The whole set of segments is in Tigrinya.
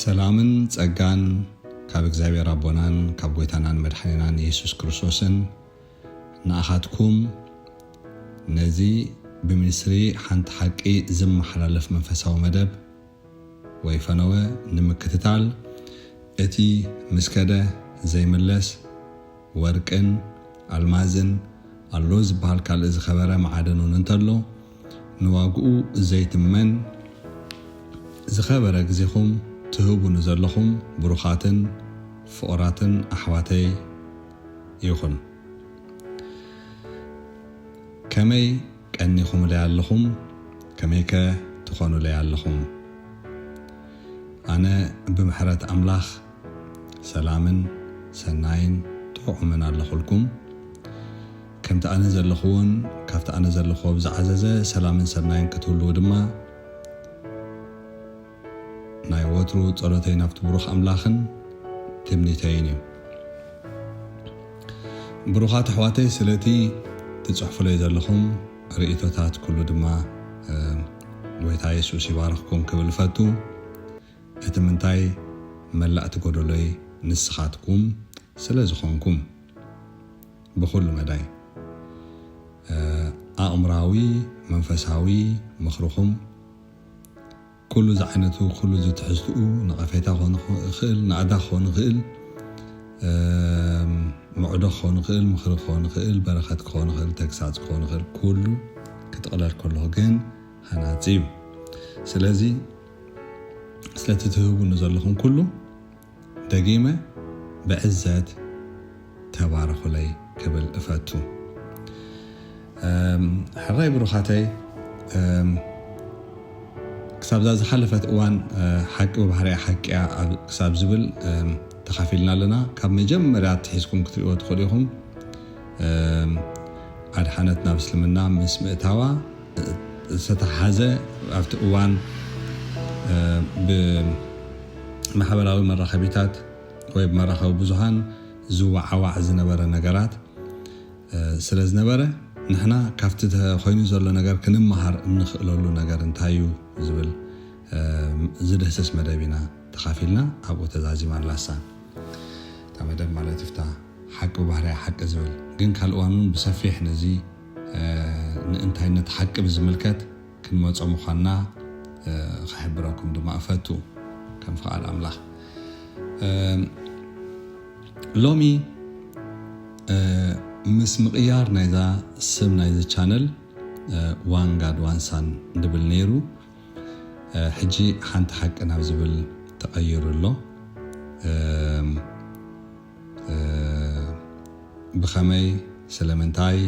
ሰላምን ጸጋን ካብ እግዚኣብሔር ኣቦናን ካብ ጎይታናን መድሓኒናን የሱስ ክርስቶስን ንኣኻትኩም ነዚ ብሚኒስትሪ ሓንቲ ሓቂ ዝመሓላለፍ መንፈሳዊ መደብ ወይ ፈነወ ንምክትታል እቲ ምስ ከደ ዘይምለስ ወርቅን ኣልማዝን ኣሎ ዝበሃል ካልእ ዝኸበረ መዓድን እውን እንተሎ ንዋግኡ ዘይትመን ዝኸበረ ግዜኹም ትህቡ ንዘለኹም ብሩኻትን ፍቑራትን ኣሕዋተይ ይኹን። ከመይ ቀኒኹምለይ ኣለኹም? ከመይከ ትኾኑለይ ኣለኹም? ኣነ ብምሕረት ኣምላኽ ሰላምን ሰናይን ጥዑምን ኣለኹልኩም። ከምቲ ኣነ ዘለኹዎን ካብቲ ኣነ ዘለኹዎ ብዝዓዘዘ ሰላምን ሰናይን ክትህልዉ ድማ ናይ ወትሩ ጸሎተይ ናብቲ ብሩኽ ኣምላኽን ትምኒተይን እዩ። ብሩኻት ኣሕዋተይ ስለቲ ትጽሕፉለይ ዘለኹም ርእይቶታት ኩሉ ድማ ጎይታ የሱስ ይባርኽኩም ክብል እፈቱ። እቲ ምንታይ መላእቲ ጎደሎይ ንስኻትኩም ስለ ዝኾንኩም ብኹሉ መዳይ ኣእምራዊ መንፈሳዊ ምኽርኹም ኩሉ ዝዓይነቱ ኩሉ ዝትሕዝትኡ ነቐፌታ ክኾን ይኽእል ናእዳ ክኾን ይኽእል ምዕዶ ክኾን ይኽእል ምኽሪ ክኾን ይኽእል በረኸት ክኾን ይኽእል ተግሳፅ ክኾን ይኽእል ኩሉ ክጥቕለል ከለኹ ግን ሃናፂ እዩ። ስለዚ ስለቲ ትህቡ ንዘለኹም ኩሉ ደጊመ ብዕዘት ተባረኹለይ ክብል እፈቱ። ሕራይ ብሩኻተይ ክሳብዛ ዝሓለፈት እዋን ሓቂ ብባህርያ ሓቂያ ክሳብ ዝብል ተኻፊልና ኣለና። ካብ መጀመርያ ትሒዝኩም ክትሪእዎ ትኽእሉ ኢኹም። ኣድሓነት ናብ እስልምና ምስ ምእታዋ ዝተተሓዘ ኣብቲ እዋን ብማሕበራዊ መራኸቢታት ወይ ብመራኸቢ ብዙሃን ዝወዓዋዕ ዝነበረ ነገራት ስለ ዝነበረ ንሕና ካብቲ ተኮይኑ ዘሎ ነገር ክንመሃር እንኽእለሉ ነገር እንታይ እዩ ዝብል ዝድህስስ መደብ ኢና ተኻፊልና ኣብኡ ተዛዚማ ኣላሳ እታ መደብ ማለት ይፍታ ሓቂ ብባህርያ ሓቂ ዝብል ግን ካልእ እዋን እውን ብሰፊሕ ነዚ ንእንታይነት ሓቂ ብዝምልከት ክንመጾ ምዃንና ክሕብረኩም ድማ እፈቱ ከም ፍቓድ ኣምላኽ። ሎሚ ምስ ምቕያር ናይዛ ስም ናይዚ ቻነል ዋን ጋድ ዋን ሳን ድብል ነይሩ ሕጂ ሓንቲ ሓቂ ናብ ዝብል ተቐይሩ ኣሎ። ብኸመይ ስለምንታይ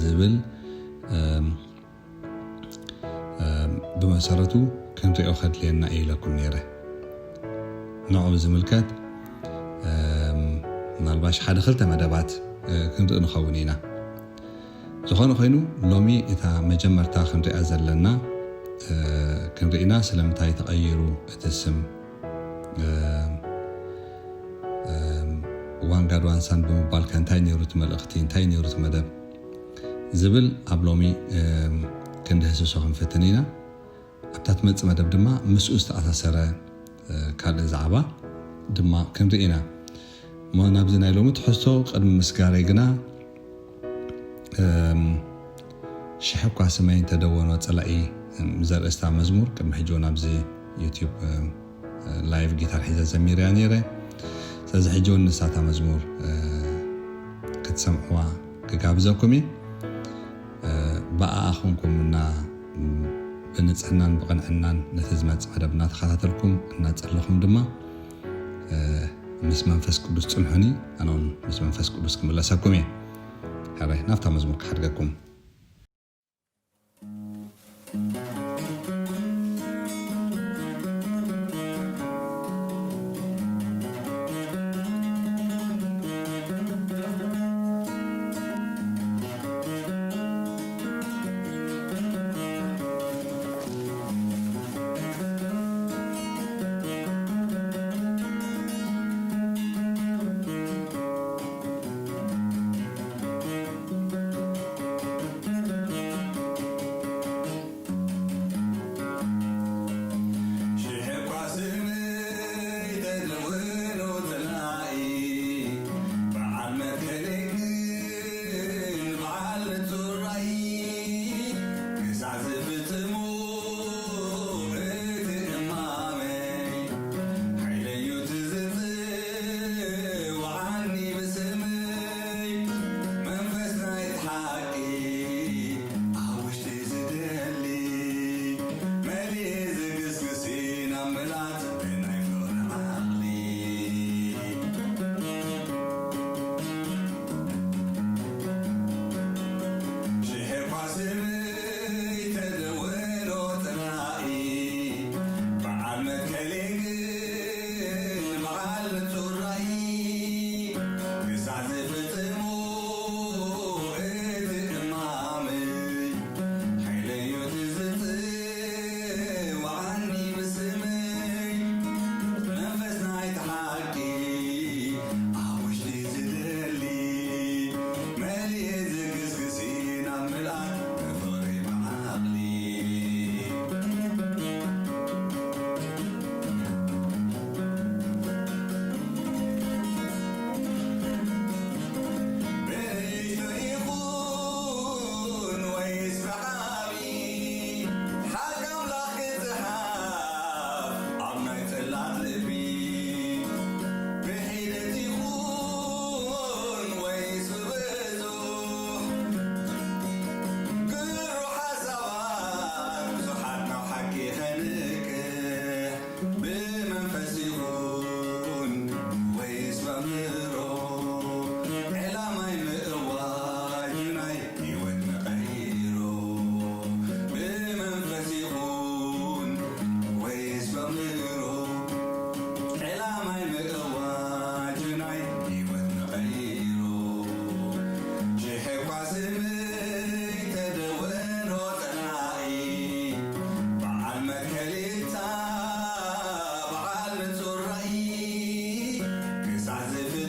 ዝብል ብመሰረቱ ክንሪኦ ከድልየና እዩ ኢለኩም ነይረ። ንዑ ብዝምልከት ምናልባሽ ሓደ ክልተ መደባት ክንርኢ ንኸውን ኢና። ዝኾነ ኮይኑ ሎሚ እታ መጀመርታ ክንሪኣ ዘለና ክንርኢና ስለምንታይ ተቐይሩ እቲ ስም ዋንጋድ ዋንሳን ብምባልካ እንታይ ነይሩ እቲ መልእኽቲ እንታይ ነይሩ እቲ መደብ ዝብል ኣብ ሎሚ ክንድህስሶ ክንፍትን ኢና። ኣብታ ትመፅእ መደብ ድማ ምስኡ ዝተኣሳሰረ ካልእ ዛዕባ ድማ ክንርኢ ኢና። እሞ ናብዚ ናይ ሎሚ ትሕዝቶ ቅድሚ ምስጋረይ ግና ሽሕ እኳ ስመይ እንተደወኖ ፀላኢ ዘርእስታ መዝሙር ቅድሚ ሕጂ እውን ኣብዚ ዩቲዩብ ላይቭ ጊታር ሒዘ ዘሚርያ ነይረ። ስለዚ ሕጂ እውን ንሳታ መዝሙር ክትሰምዕዋ ክጋብዘኩም እየ። ብኣኣ ኹንኩም እና ብንፅህናን ብቕንዕናን ነቲ ዝመፅእ መደብ እናተኸታተልኩም እናፀለኹም ድማ ምስ መንፈስ ቅዱስ ፅንሑኒ ኣነውን ምስ መንፈስ ቅዱስ ክምለሰኩም እየ። ሕራይ ናብታ መዝሙር ክሓድገኩም።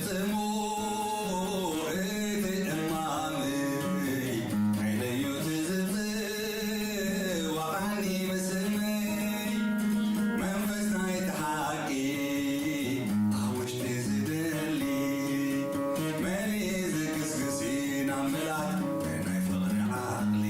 ስሙ እቲ እማመይ፣ ሓይለዩ ትዝትዋዓኒ ብስመይ። መንፈስ ናይቲ ሓቂ ኣብ ውሽጢ ዝደሊ፣ መሊእ ዝግስግስ ናብ ምልኣት ናይ ፍቕሪ ዓቕሊ።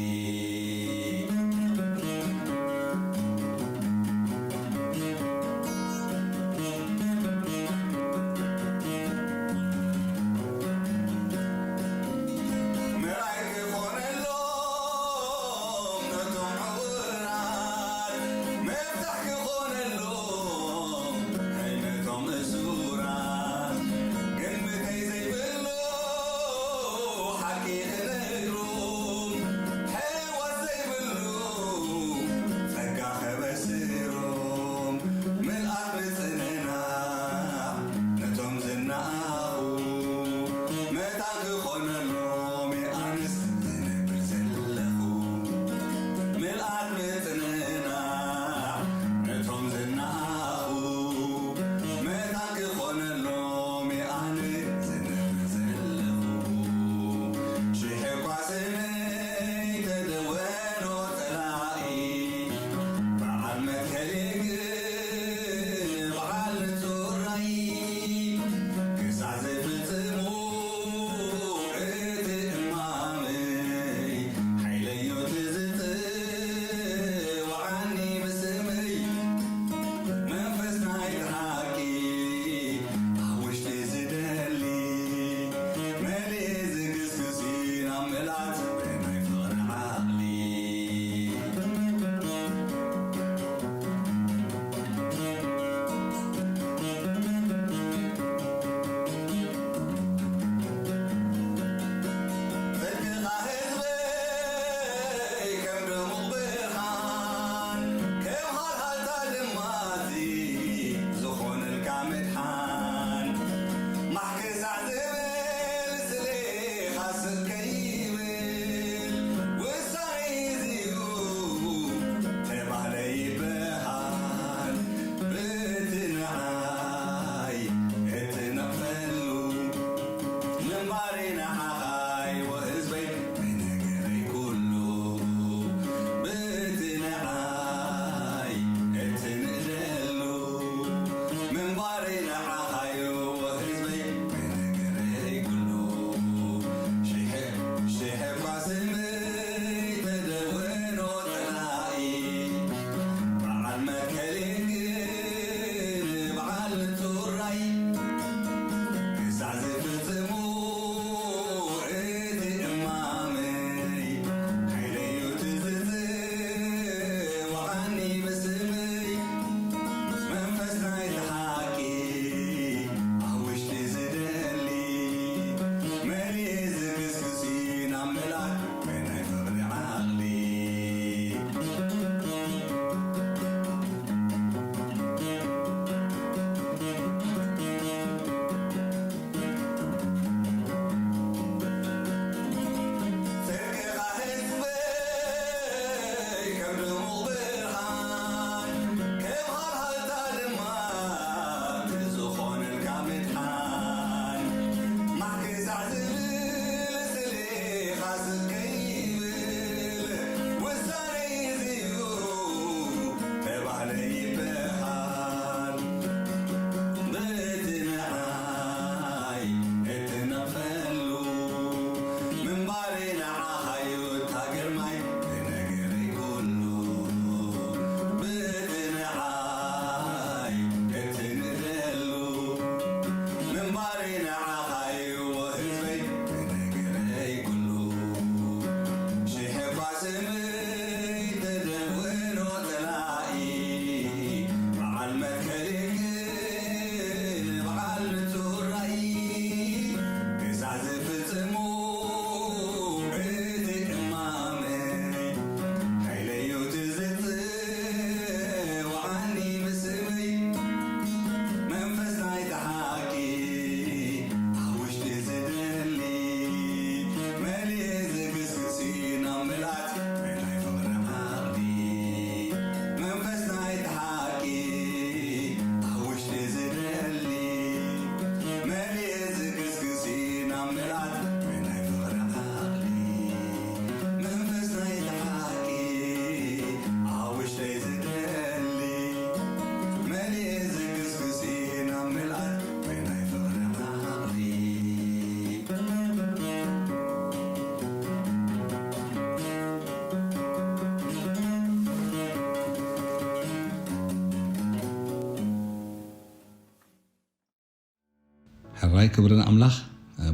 ሕራይ ክብርን ኣምላኽ።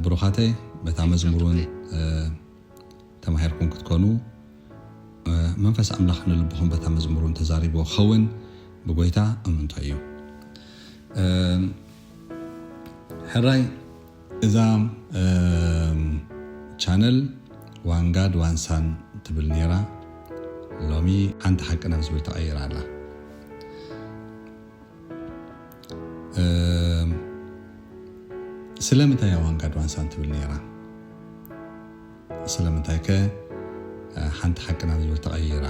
ብሩኻተይ፣ በታ መዝሙር እውን ተማሂርኩም ክትኮኑ፣ መንፈስ ኣምላኽ ንልብኹም በታ መዝሙር እውን ተዛሪብዎ ክኸውን ብጎይታ እምንቶ እዩ። ሕራይ፣ እዛ ቻነል ዋንጋድ ዋንሳን ትብል ነይራ፣ ሎሚ ሓንቲ ሓቂ ናብ ዝብል ተቐይራ ኣላ። ስለምንታይ እያ ዋንጋድ ዋንሳን ትብል ነይራ? ስለምንታይ ከ ሓንቲ ሓቂ ናብ ዝብል ተቐይራ?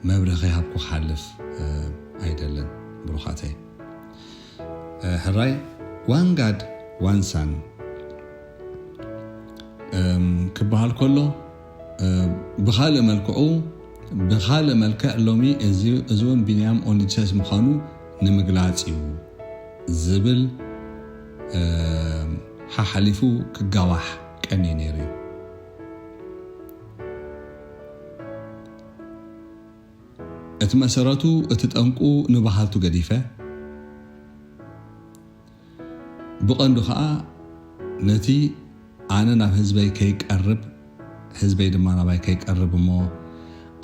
መብርህ ከይሃብኩ ክሓልፍ ኣይደልን ብሩኻተይ። ሕራይ፣ ዋንጋድ ዋንሳን ክበሃል ከሎ፣ ብኻልእ መልክዑ፣ ብኻልእ መልክዕ ሎሚ እዚ እውን ቢንያም ኦንሊቸስ ምዃኑ ንምግላፅ እዩ ዝብል ሓሓሊፉ ክጋዋሕ ቀንዩ ነይሩ እዩ። እቲ መሰረቱ፣ እቲ ጠንቁ ንበሃልቱ ገዲፈ፣ ብቐንዱ ኸዓ ነቲ ኣነ ናብ ህዝበይ ከይቀርብ፣ ህዝበይ ድማ ናባይ ከይቀርብ እሞ፣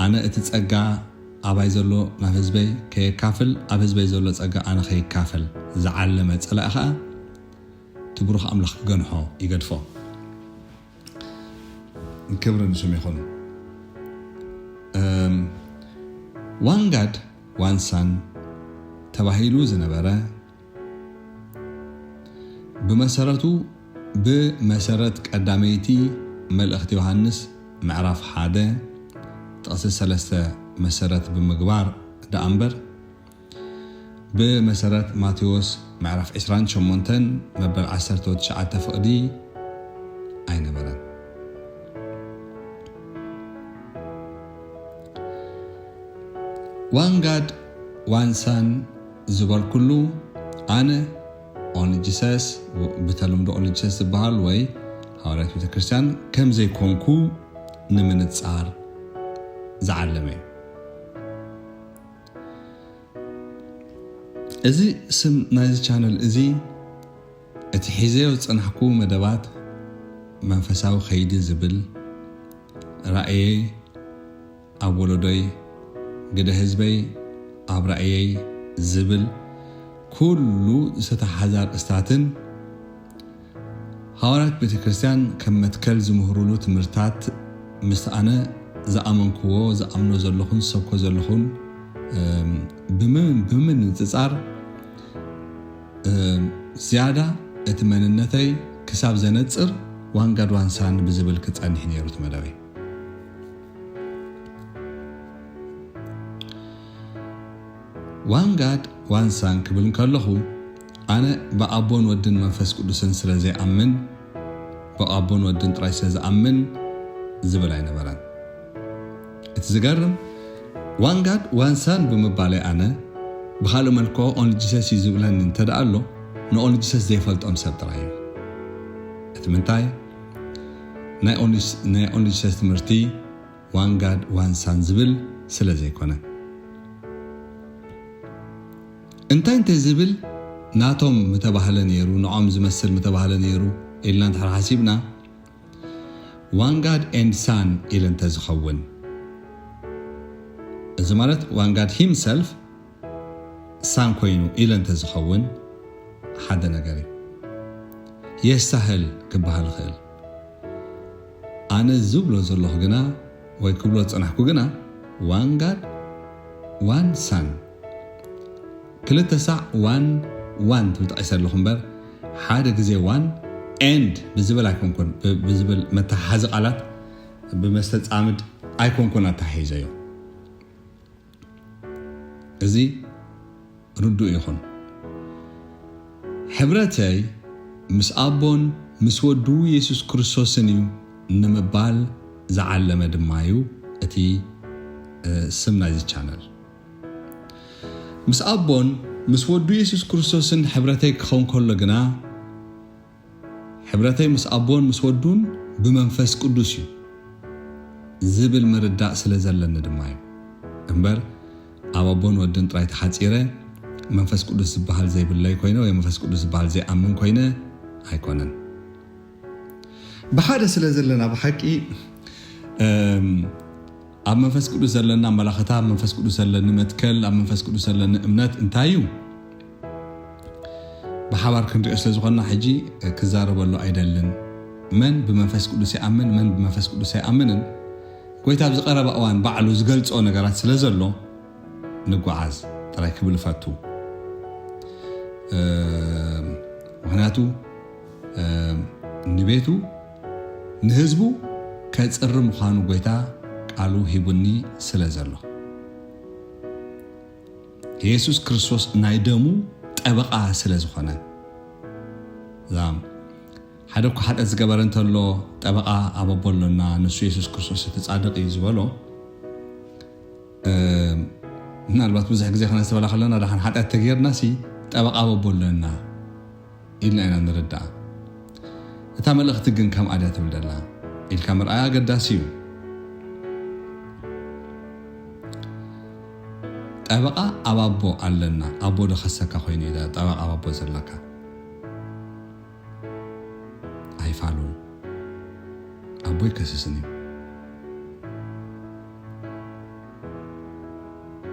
ኣነ እቲ ጸጋ ኣባይ ዘሎ ናብ ህዝበይ ከየካፍል፣ ኣብ ህዝበይ ዘሎ ጸጋ ኣነ ከይካፈል ዝዓለመ ጸላኢ ኸዓ፣ እቲ ብሩኽ ኣምላኽ ክገንሖ ይገድፎ። ክብሪ ንስሙ ይኹን። ዋንጋድ ዋንሳን ተባሂሉ ዝነበረ፣ ብመሰረቱ፣ ብመሰረት ቀዳመይቲ መልእኽቲ ዮሃንስ ምዕራፍ ሓደ ጥቕሲ ሰለስተ መሰረት ብምግባር ደኣ እምበር፣ ብመሰረት ማቴዎስ ምዕራፍ ዕስራን ሸሞንተን መበል ዓሰርተ ትሽዓተ ፍቕዲ ኣይነበረን። ዋንጋድ ዋንሳን ዝበልኩሉ፣ ኣነ ኦንሊ ጂሰስ፣ ብተለምዶ ኦንሊ ጂሰስ ዝበሃል ወይ ሃዋርያት ቤተ ክርስቲያን ከም ዘይኮንኩ ንምንጻር ዝዓለመ እዩ። እዚ ስም ናይዚ ቻነል እዚ፣ እቲ ሒዘዮ ዝጸናሕኩ መደባት፣ መንፈሳዊ ከይዲ ዝብል፣ ራእየይ ኣብ ወለዶይ፣ ግደ ህዝበይ ኣብ ራእየይ ዝብል፣ ኩሉ ዝተተሓሓዘ ኣርእስታትን ሃዋርያት ቤተ ክርስቲያን ከም መትከል ዝምህሩሉ ትምህርታት፣ ምስቲ ኣነ ዝኣመንክዎ፣ ዝኣምኖ ዘለኹን ዝሰብኮ ዘለኹን፣ እም፣ ብምን-፣ ብምንጽጻር፣ እም፣ ዝያዳ እቲ መንነተይ ክሳብ ዘነጽር ዋንጋድ ዋንሳን ብዝብል ክጸንሕ ነይሩ እቲ መደበይ። ዋንጋድ ዋንሳን ክብል እንከለኹ፣ ኣነ ብኣቦን ወድን መንፈስ ቅዱስን ስለ ዘይኣምን፣ ብኣቦን ወድን ጥራይ ስለ ዝኣምን ዝብል ኣይነበረን። እቲ ዝገርም፣ ዋንጋድ ዋንሳን ብምባለይ ኣነ፣ ብኻልእ መልክዑ ኦንሊ ጂሰስ እዩ ዝብለኒ እንተ ደኣ ኣሎ፣ ንኦንሊ ጂሰስ ዘይፈልጦም ሰብ ጥራይ እዩ። እቲ ምንታይ፣ ናይ ኦንሊ-፣ ናይ ኦንሊ ጂሰስ ትምህርቲ ዋንጋድ ዋንሳን ዝብል ስለ ዘይኮነ። እንታይ እንተ ዝብል ናቶም ምተባህለ ነይሩ፣ ንዖም ዝመስል ምተባህለ ነይሩ ኢልና እንድሕር ሓሲብና፣ ዋንጋድ ኤንድ ሳን ኢለ እንተ ዝኸውን፣ እዚ ማለት ዋንጋድ ሂምሰልፍ ሳን ኮይኑ ኢለ እንተ ዝኸውን ሓደ ነገር እዩ። የሳህል ክበሃል ይኽእል። ኣነ ዝብሎ ዘለኹ ግና፣ ወይ ክብሎ ዝጸናሕኩ ግና፣ ዋንጋድ ዋን ሳን። ክልተ ሳዕ ዋን ዋን ትብል ጠቒሰ ኣለኹ እምበር፣ ሓደ ግዜ ዋን ኤንድ ብዝብል ኣይኮንኩን፣ ብ-፣ ብዝብል መተሓሓዚ ቃላት ብመስተጻምድ ኣይኮንኩን ኣተሓሒዘዮ። እዚ ርዱእ ይኹን። ሕብረተይ ምስ ኣቦን ምስ ወዱ የሱስ ክርስቶስን እዩ ንምባል ዝዓለመ ድማ እዩ እቲ፣ እ፣ ስም ናይዚ ቻነል። ምስ ኣቦን ምስ ወዱ የሱስ ክርስቶስን ሕብረተይ ክኸውን ከሎ ግና፣ ሕብረተይ ምስ ኣቦን ምስ ወዱን ብመንፈስ ቅዱስ እዩ ዝብል ምርዳእ ስለ ዘለኒ ድማ እዩ እምበር፣ ኣብ ኣቦን ወድን ጥራይ ተሓጺረ፣ መንፈስ ቅዱስ ዝበሃል ዘይብለይ ኮይነ ወይ መንፈስ ቅዱስ ዝበሃል ዘይኣምን ኮይነ ኣይኮነን። ብሓደ ስለ ዘለና ብሓቂ፣ እም፣ ኣብ መንፈስ ቅዱስ ዘለና መላኸታ፣ ኣብ መንፈስ ቅዱስ ዘለኒ መትከል፣ ኣብ መንፈስ ቅዱስ ዘለኒ እምነት እንታይ እዩ? ብሓባር ክንሪኦ ስለ ዝኾንና ሕጂ ክዛረበሉ ኣይደልን። መን ብመንፈስ ቅዱስ ይኣምን፣ መን ብመንፈስ ቅዱስ ኣይኣምንን፣ ጎይታ ኣብዚ ቀረባ እዋን ባዕሉ ዝገልጾ ነገራት ስለ ዘሎ ንጓዓዝ ጥራይ ክብል እፈቱ። እም፣ ምኽንያቱ፣ እም፣ ንቤቱ ንህዝቡ ከጽሪ ምዃኑ ጎይታ ቃሉ ሂቡኒ ስለ ዘሎ፣ የሱስ ክርስቶስ ናይ ደሙ ጠበቓ ስለ ዝኾነ። እዛ ሓደ እኮ ሓጢኣት ዝገበረ እንተሎ ጠበቓ ኣብ ኣቦ ኣሎና፣ ንሱ የሱስ ክርስቶስ እቲ ጻድቕ እዩ ዝበሎ። እም፣ ምናልባት ብዙሕ ግዜ ክነስተብላ ከለና ደሓን ሓጢኣት ተጌርና ሲ ጠበቓ ኣብ ኣቦ ኣሎና ኢልና ኢና ንርዳእ። እታ መልእኽቲ ግን ከምኣ ድያ ትብል ደላ ኢልካ ምርኣይ ኣገዳሲ እዩ። ጠበቓ ኣብ ኣቦ ኣለና። ኣቦ ዶ ከሰካ ኮይኑ እዩ ጠበቓ ኣብ ኣቦ ዘለካ? ኣይፋሉን። ኣቦ ይከስስን እዩ።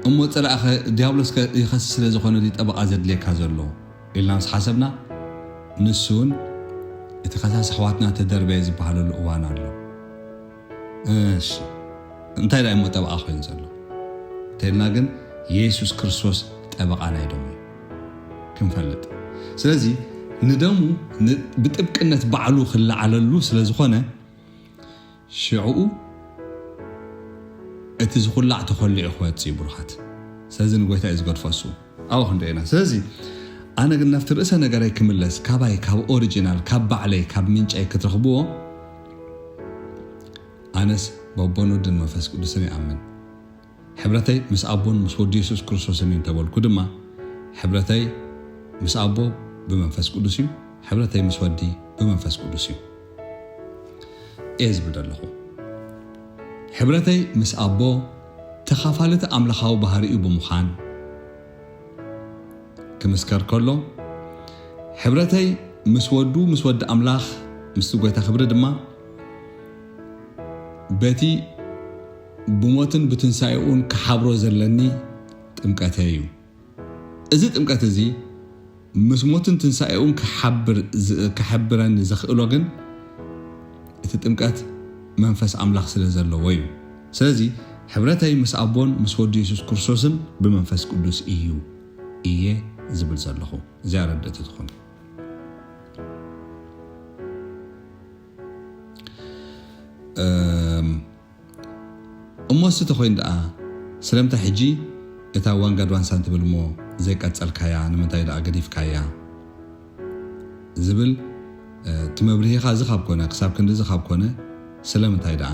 እሞ ጸላእኸ ዲያብሎስ ከ ይኸስስ ስለ ዝኾነ ድዩ ጠበቓ ዘድልየካ ዘሎ ኢልና ምስ ሓሰብና፣ ንሱ እውን እቲ ከሳሲ ኣሕዋትና ተደርበየ ዝበሃለሉ እዋን ኣሎ። እሺ፣ እንታይ ደኣ እሞ ጠበቓ ኮይኑ ዘሎ እንተልና ግን፣ የሱስ ክርስቶስ ጠበቓ ናይ ደሙ እዩ ክንፈልጥ። ስለዚ ንደሙ ን-፣ ብጥብቅነት ባዕሉ ክለዓለሉ ስለ ዝኾነ፣ ሽዕኡ እቲ ዝኹላዕ ተኾሊዑ ክወጽእ እዩ፣ ብሩኻት። ስለዚ ንጎይታ እዩ ዝገድፎ እሱ። ኣብኡ ክንሪኦ ኢና። ስለዚ ኣነ ግን ናብቲ ርእሰ ነገረይ ክምለስ፣ ካባይ፣ ካብ ኦሪጂናል፣ ካብ ባዕለይ፣ ካብ ምንጨይ ክትረኽብዎ፣ ኣነስ በቦን ወድን መንፈስ ቅዱስን ይኣምን። ሕብረተይ ምስ ኣቦን ምስ ወዲ የሱስ ክርስቶስን እዩ እንተበልኩ ድማ፣ ሕብረተይ ምስ ኣቦ ብመንፈስ ቅዱስ እዩ፣ ሕብረተይ ምስ ወዲ ብመንፈስ ቅዱስ እዩ እየ ዝብል ዘለኹ። ሕብረተይ ምስ ኣቦ ተኻፋልቲ ኣምላኻዊ ባህሪኡ ብምዃን ክምስከር ከሎ፣ ሕብረተይ ምስ ወዱ፣ ምስ ወዲ ኣምላኽ፣ ምስቲ ጎይታ ክብሪ ድማ በቲ ብሞትን ብትንሳኤኡን ክሓብሮ ዘለኒ ጥምቀተይ እዩ። እዚ ጥምቀት እዚ ምስ ሞትን ትንሳኤኡን ክሓብር ዝ-፣ ክሕብረኒ ዘኽእሎ ግን እቲ ጥምቀት መንፈስ ኣምላኽ ስለ ዘለዎ እዩ። ስለዚ ሕብረተይ ምስ ኣቦን ምስ ወዱ የሱስ ክርስቶስን ብመንፈስ ቅዱስ እዩ፣ እየ ዝብል ዘለኹ። እዚኣ ረድእቲ ትኹን። እም፣ እሞ እስቲ ተኾይኑ ደኣ ስለምንታይ ሕጂ እታ ዋን ጋድ ዋን ሳን ትብል እሞ ዘይቀጸልካያ፣ ንምንታይ ደኣ ገዲፍካያ ዝብል፣ እ፣ እቲ መብርሂኻ እዚ ካብ ኮነ፣ ክሳብ ክንዲ እዚ ካብ ኮነ፣ ስለምንታይ ደኣ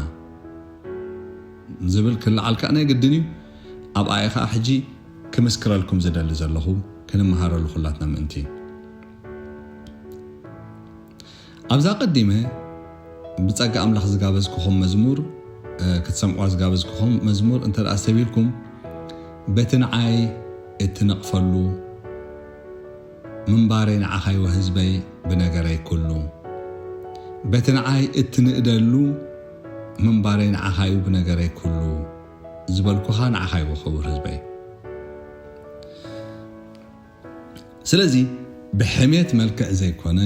ዝብል ክለዓል ከኣ ናይ ግድን እዩ። ኣብኣ እየ ከኣ ሕጂ ክምስክረልኩም ዝደሊ ዘለኹ፣ ክንመሃረሉ ኩላትና ምእንቲ። ኣብዛ ቀዲመ ብጸጋ ኣምላኽ ዝጋበዝኩኹም መዝሙር፣ እ፣ ክትሰምዕዋ ዝጋበዝኩኹም መዝሙር እንተ ደኣ ኣስተብሂልኩም፣ በቲ ንዓይ እትነቕፈሉ ምንባረይ ንዓኻ እዩ ህዝበይ ብነገረይ ኩሉ። በቲ ንዓይ እትንእደሉ ምንባረይ ንዓኻ እዩ ብነገረይ ኩሉ ዝበልኩኻ ንዓኻ እዩ ክቡር ህዝበይ። ስለዚ ብሕሜት መልክዕ ዘይኮነ፣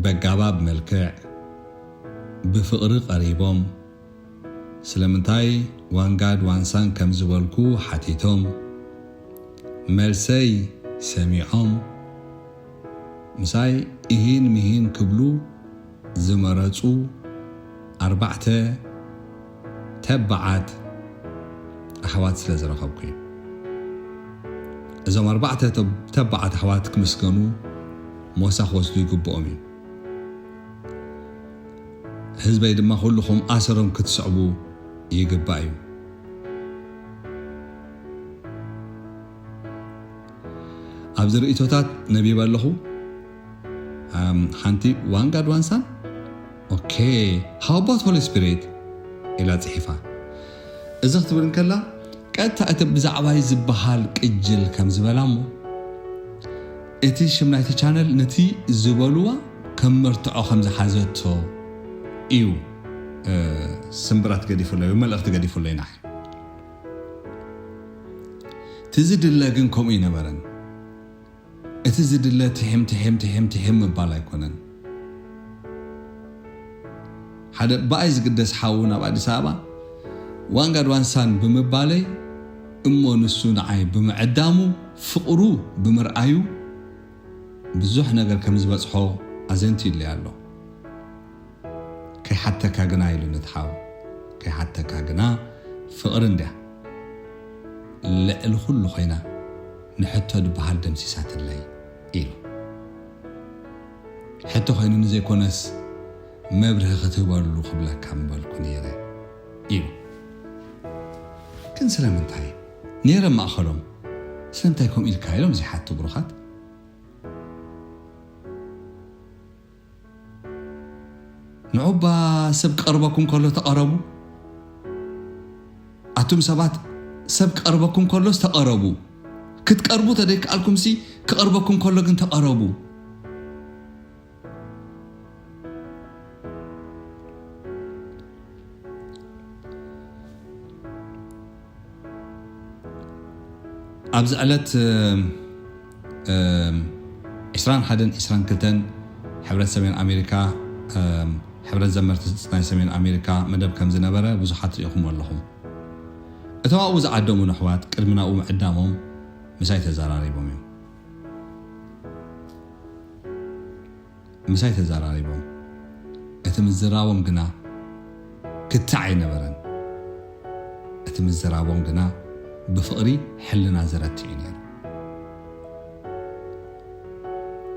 በጋባብ መልክዕ ብፍቕሪ ቀሪቦም፣ ስለምንታይ ዋን ጋድ ዋን ሳን ከም ዝበልኩ ሓቲቶም፣ መልሰይ ሰሚዖም፣ ምሳይ እሂን ምሂን ክብሉ ዝመረጹ ኣርባዕተ ተባዓት ኣሕዋት ስለ ዝረኸብኩ እዩ። እዞም ኣርባዕተ ተብ-፣ ተባዓት ኣሕዋት ክምስገኑ ሞሳ ክወስዱ ይግብኦም እዩ። ህዝበይ ድማ ኩልኹም ኣሰሮም ክትስዕቡ ይግባእ እዩ። ኣብዚ ርእይቶታት ነቢበ ኣለኹ። ኣም፣ ሓንቲ ዋን ጋድ ዋን ሳን፣ ኦኬ፣ how about Holy Spirit ኢላ ጽሒፋ። እዚ ክትብል እንከላ፣ ቀ-፣ ቀጥታ እቲ ብዛዕባይ ዝበሃል ቅጅል ከም ዝበላ እሞ፣ እቲ ሽም ናይቲ ቻነል ነቲ ዝበልዋ ከም መርትዖ ከም ዝሓዘቶ እዩ፣ እ፣ ስምብራት ገዲፉለይ ወይ መልእኽቲ ገዲፉለይ ንዓይ። እቲ ዝድለ ግን ከምኡ ኣይነበረን። እቲ ዝድለ ትሒም፣ ትሒም፣ ትሒም፣ ትሒም ምባል ኣይኮነን። ሓደ ብኣይ ዝግደስ ሓው ናብ ኣዲስ ኣበባ ዋን ጋድ ዋን ሳን ብምባለይ እሞ ንሱ ንዓይ ብምዕዳሙ፣ ፍቕሩ ብምርኣዩ ብዙሕ ነገር ከም ዝበጽሖ ኣዘንትዩለይ ኣሎ። ከይሓተካ ግና ኢሉ ነቲ ሓው፣ ከይሓተካ ግና ፍቕሪ እንድያ ልዕሊ ኩሉ ኮይና ንሕቶ ዝበሃል ደምሲሳትለይ ኢሉ። ሕቶ ኮይኑ ንዘይኮነስ መብርሂ ክትህበሉ ክብለካ ምበልኩ ነይረ ኢሉ። ግን ስለምንታይ ነይረ ማእኸሎም? ስለምንታይ ከምኡ ኢልካ ኢሎም ዘይሓቱ ብሩኻት? ንዑባ ሰብ ክቐርበኩም ከሎ ተቐረቡ። ኣቱም ሰባት ሰብ ክቐርበኩም ከሎስ ተቐረቡ። ክትቀርቡ ተደይከኣልኩምሲ ክቐርበኩም ከሎ ግን ተቐረቡ። ኣብዚ ዕለት፣ እም፣ እም፣ ዕስራን ሓደን ዕስራን ክልተን ሕብረት ሰሜን ኣሜሪካ፣ እም፣ ሕብረት ዘመርቲ ናይ ሰሜን ኣሜሪካ መደብ ከም ዝነበረ ብዙሓት ርኢኹም ኣለኹም። እቶም ኣብኡ ዝዓደሙ ኣሕዋት ቅድሚ ናብኡ ምዕዳሞም ምሳይ ተዘራሪቦም እዮም። ምሳይ ተዘራሪቦም። እቲ ምዝራቦም ግና ክትዕ ኣይነበረን። እቲ ምዝራቦም ግና ብፍቕሪ ሕልና ዘረትዕ እዩ ነይሩ።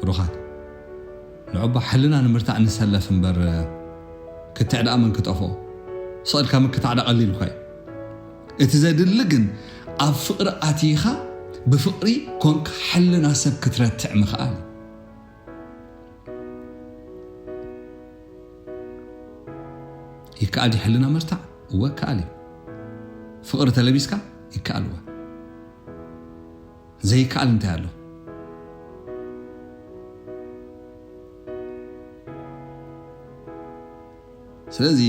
ብሩኻት፣ ንዑባ ሕልና ንምርታዕ ንሰለፍ እምበር ክትዕ ደኣ መን ክጠፍኦ? ስቕ ኢልካ ምክታዕ ደኣ ቀሊል እኳ እዩ። እቲ ዘድሊ ግን ኣብ ፍቕሪ ኣቲኻ ብፍቕሪ ኮንካ ሕልና ሰብ ክትረትዕ ምኽኣል እዩ። ይከኣል ድዩ ሕልና ምርታዕ? እወ፣ ይከኣል እዩ። ፍቕሪ ተለቢስካ ይከኣል። እወ። ዘይከኣል እንታይ ኣሎ? ስለዚ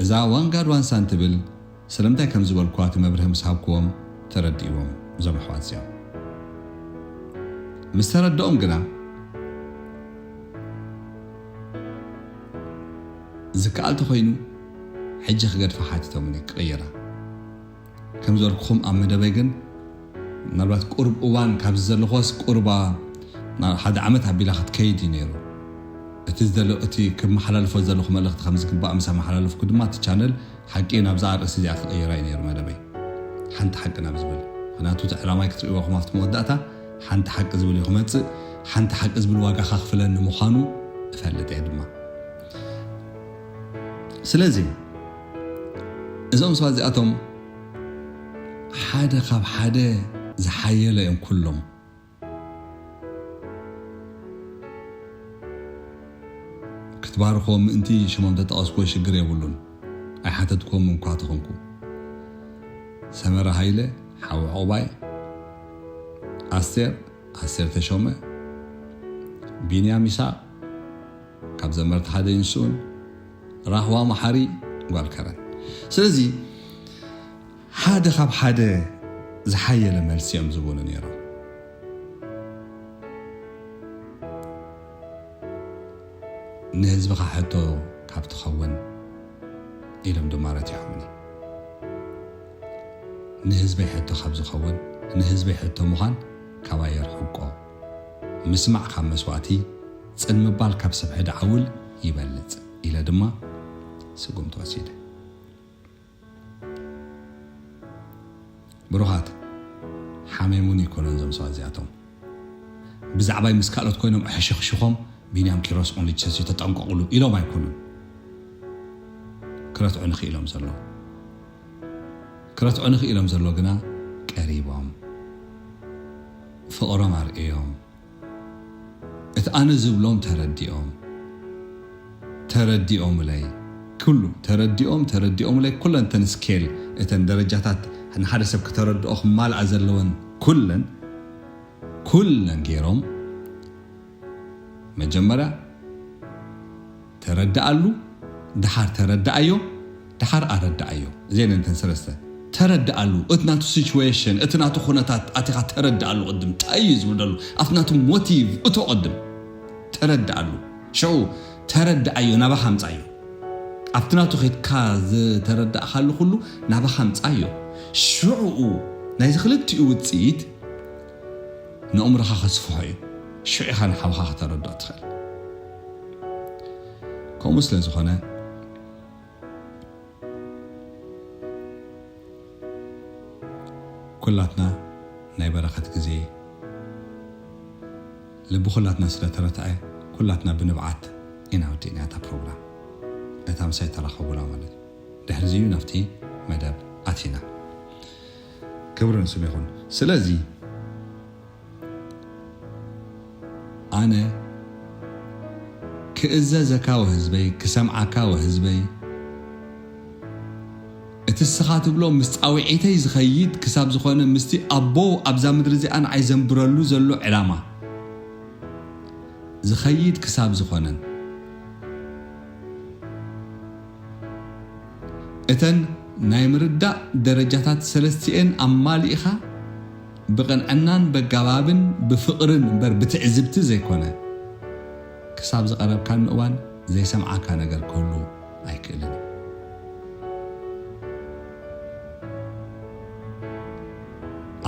እዛ ዋን ጋድ ዋን ሳን ትብል ስለምንታይ ከም ዝበልኩዋ እቲ መብርሂ ምስ ሃብኩዎም ተረዲእዎም እዞም ኣሕዋት እዚኦም። ምስ ተረድኦም ግና ዝከኣል ተኾይኑ ሕጂ ክገድፋ ሓቲቶምኒ ክቕይራ። ከም ዝበልኩኹም ኣብ መደበይ ግን ምናልባት ቁሩብ እዋን ካብዚ ዘለኹስ ቁሩባ ናብ ሓደ ዓመት ኣቢላ ክትከይድ እዩ ነይሩ። እቲ ዝደለ-፣ እቲ ክመሓላልፎ ዘለኹ መልእኽቲ ከም ዝግባእ ምስ ኣመሓላለፍኩ ድማ እቲ ቻነል ሓቂ ናብዛ ኣርእስቲ እዚኣ ክቕይራ እዩ ነይሩ መደበይ። ሓንቲ ሓቂ ናብ ዝብል። ምኽንያቱ እቲ ዕላማይ ክትርእይዎ ኢኹም ኣብቲ መወዳእታ ሓንቲ ሓቂ ዝብል እዩ ክመጽእ። ሓንቲ ሓቂ ዝብል ዋጋ ከኽፍለኒ ምዃኑ እፈልጥ እየ ድማ። ስለዚ እዞም ሰባት እዚኣቶም ሓደ ካብ ሓደ ዝሓየለ እዮም ኩሎም። ክትባርኽዎም ምእንቲ ሽሞም ተጠቐስክዎ ሽግር የብሉን። ኣይሓተትክዎም እኳ ተኾንኩ። ሰመረ ሃይለ፣ ሓዊ ዑቕባይ፣ ኣስቴር፣ ኣስቴር ተሾመ፣ ቢንያም ይስሐቅ፣ ካብ ዘመርቲ ሓደ ይንስኡን፣ ራህዋ መሓሪ፣ ጓል ከረን። ስለዚ ሓደ ካብ ሓደ ዝሓየለ መልሲ እዮም ዝቡኒ ነይሮም። ንህዝብኻ ሕቶ ካብ ትኸውን ኢሎም ድማ ረቲዖምኒ። ንህዝበይ ሕቶ ካብ ዝኸውን፣ ንህዝበይ ሕቶ ምዃን ካባይ የርሕቆ። ምስማዕ ካብ መስዋእቲ፣ ጽን ምባል ካብ ስብሒ ደዓውል ይበልጽ ኢለ ድማ ስጉምቲ ወሲደ። ብሩኻት፣ ሓሜሙኒ ኣይኮኑን እዞም ሰባት እዚኣቶም። ብዛዕባይ ምስ ካልኦት ኮይኖም ኣሕሽኽሽኾም፣ ቢንያም ኪሮስ ኦንሊ ቸልሲ ተጠንቀቑሉ ኢሎም ኣይኮኑን። ክረትዑ ንኽኢሎም ዘለዉ። ክረትዑ ንኽኢሎም ዘሎ ግና ቀሪቦም፣ ፍቕሮም ኣርእዮም፣ እቲ ኣነ ዝብሎም ተረዲኦም፣ ተረዲኦምለይ፣ ኩሉ ተረዲኦም፣ ተረዲኦምለይ፣ ኩለን እተን ስኬል፣ እተን ደረጃታት ንሓደ ሰብ ክተረድኦ ክማልኣ ዘለወን ኩለን ኩለን ገይሮም መጀመርያ ተረድኣሉ፣ ድሓር ተረድኣዮ፣ ድሓር ኣረድኣዮ። እዚአን እንተን ሰለስተ። ተረድኣሉ፣ እቲ ናቱ ሲቹዌሽን፣ እቲ ናቱ ኩነታት ኣቲኻ ተረድኣሉ። ቅድም እንታይ እዩ ዝብል ዘሎ? ኣብቲ ናቱ ሞቲቭ እቶ ቅድም ተረድኣሉ። ሽዑ ተረድኣዮ፣ ናባኻ ኣምጻዮ። ኣብቲ ናቱ ኬድካ ዝተረዳእካሉ ኩሉ ናባኻ ኣምጻዮ። ሽዑ ናይዚ ክልቲኡ ውጽኢት ንእምሮኻ ከስፍሖ እዩ። ሽዑ ኢኻ ንሓውኻ ከተረድኦ ትኽእል። ከምኡ ስለ ዝኾነ ኩላትና ናይ በረኸት ግዜ፣ ልቢ ኩላትና ስለ ተረትዐ ኩላትና ብንብዓት ኢና ወዲእና እታ ፕሮግራም። እታ ምሳይ ተራኸቡና ማለት እዩ። ድሕሪ እዚ እዩ ናብቲ መደብ ኣቲና። ክብሪ ንስም ይኹን። ስለዚ ኣነ ክእዘዘካ ወህዝበይ፣ ክሰምዓካ ወህዝበይ፣ እቲ እስኻ ትብሎ ምስ ጻውዒተይ ዝኸይድ ክሳብ ዝኾነ ምስቲ ኣቦ ኣብዛ ምድሪ እዚኣ ንዓይ ዘንብረሉ ዘሎ ዕላማ ዝኸይድ ክሳብ ዝኾነን እተን ናይ ምርዳእ ደረጃታት ሰለስቲኤን ኣማሊእኻ ብቕንዕናን በጋባብን ብፍቕርን እምበር ብትዕዝብቲ ዘይኮነ፣ ክሳብ ዝቐረብካኒ እዋን ዘይሰምዓካ ነገር ክህሉ ኣይክእልን እዩ።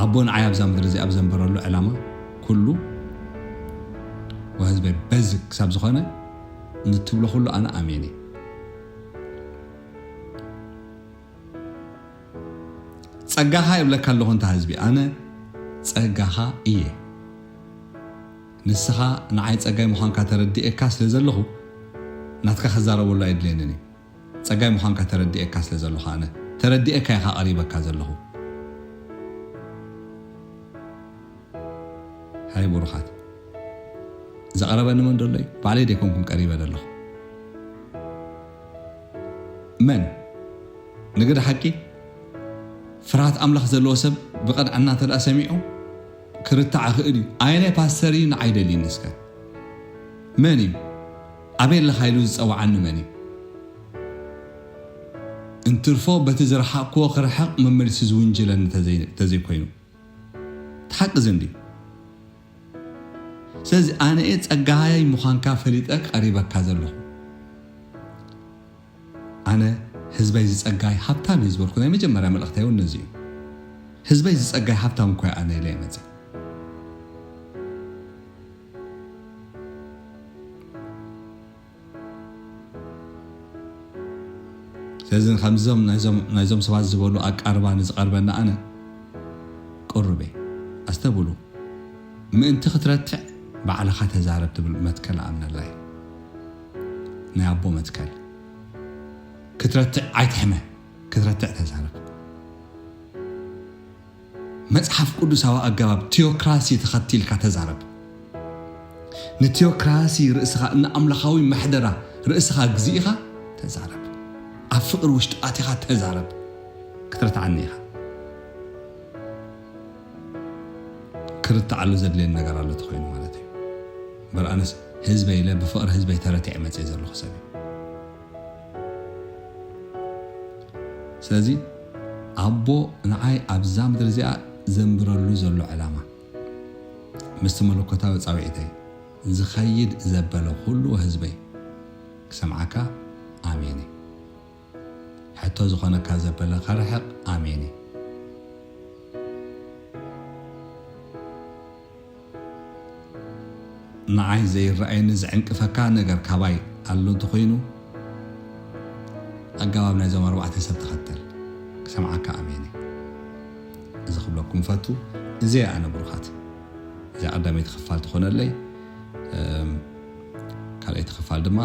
ኣቦ ንዓይ ኣብዛ ምድሪ እዚኣ ኣብ ዘንበረሉ ዕላማ ኩሉ ወህዝበይ በዚ ክሳብ ዝኾነ ንትብሎ ኩሉ ኣነ ኣሜን እየ። ጸጋኻ ይብለካ ኣለኹ እንተ ህዝቢ፣ ኣነ ጸጋኻ እየ። ንስኻ ንዓይ ጸጋይ ምዃንካ ተረዲኤካ ስለ ዘለኹ ናትካ ክዛረበሉ ኣይድልየንን እዩ። ጸጋይ ምዃንካ ተረዲኤካ ስለ ዘለኹ ኣነ ተረዲኤካ ኢኻ ቀሪበካ ዘለኹ። ሃይ ብሩኻት፣ ዘቐረበኒ መን ደሎ እዩ? ባዕለይ ደይኮንኩን ቀሪበ ደለኹ። መን ንግዲ ሓቂ ፍርሃት ኣምላኽ ዘለዎ ሰብ ብቐንዕና እንተ ደኣ ሰሚዑ ክርታዕ ይኽእል እዩ። ኣየናይ ፓስተር እዩ ንዓይ ደልዩኒ እስከ? መን እዩ? ኣበይ ኣለኻ ኢሉ ዝጸውዓኒ መን እዩ? እንትርፎ በቲ ዝረሓቕክዎ ክርሕቕ መመሊሱ ዝውንጅለኒ ተዘይ-፣ ተዘይኮይኑ። እቲ ሓቂ እዚ እንድዩ። ስለዚ ኣነ እየ ጸጋይ ምዃንካ ፈሊጠ ቀሪበካ ዘለኹ። ኣነ ህዝበይ ዝጸጋይ ሃብታም እዩ ዝበልኩ ናይ መጀመርያ መልእኽተይ እውን ነዚ እዩ። ህዝበይ ዝጸጋይ ሃብታም እኮ ኣነ ኢለ እየ መጽእ። ስለዚ ከምዞም ናይዞም፣ ናይዞም ሰባት ዝበሉ ኣቃርባ ንዝቐርበና ኣነ ቅሩብ እየ። ኣስተብሉ፣ ምእንቲ ክትረትዕ ባዕልኻ ተዛረብ ትብል መትከል ኣምነላ እየ። ናይ ኣቦ መትከል። ክትረትዕ ኣይትሕመ፣ ክትረትዕ ተዛረብ። መጽሓፍ ቅዱሳዊ ኣገባብ ቲዮክራሲ ተኸቲልካ ተዛረብ። ንቲዮክራሲ ርእስኻ፣ ንኣምላኻዊ ምሕደራ ርእስኻግዚእኻ ተዛረብ። ኣብ ፍቕሪ ውሽጢ ኣቲኻ ተዛረብ። ክትርትዓኒ ኢኻ። ክርትዓሉ ዘድልየኒ ነገር ኣሎ ተኾይኑ ማለት እዩ። እምበር ኣነስ ህዝበይ ኢለ ብፍቕሪ ህዝበይ ተረቲዐ መፅእ ዘለኹ ሰብ እዩ። ስለዚ ኣቦ ንዓይ ኣብዛ ምድሪ እዚኣ ዘንብረሉ ዘሎ ዕላማ ምስቲ መለኮታዊ ጻውዒተይ ዝኸይድ ዘበለ ኩሉ ህዝበይ ክሰምዓካ ኣሜን እዩ። ሕቶ ዝኾነካ ዘበለ ከርሕቕ ኣሜን እዩ። ንዓይ ዘይረኣየኒ ዝዕንቅፈካ ነገር ካባይ ኣሎ እንተኾይኑ፣ ኣገባብ ናይዞም ኣርባዕተ ሰብ ተኸተል፣ ክሰምዓካ ኣሜን እየ። እዚ ክብለኩም ፈቱ፣ እዚ እየ ኣነ ብሩኻት። እዚኣ ቀዳመይቲ ክፋል ትኾነለይ። እም፣ ካልኣይቲ ክፋል ድማ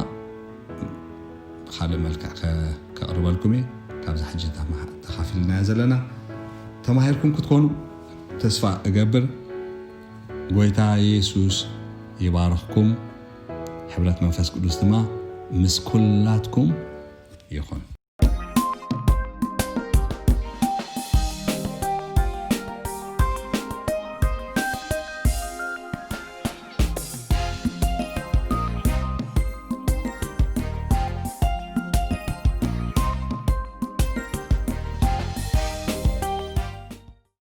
ብኻልእ መልክዕ ከ-፣ ከቕርበልኩም እየ። ካብዛ ሕጂ ተማ-፣ ተኻፊልናያ ዘለና ተማሂርኩም ክትኮኑ ተስፋ እገብር። ጎይታ የሱስ ይባርኽኩም። ሕብረት መንፈስ ቅዱስ ድማ ምስ ኩላትኩም ይኹን።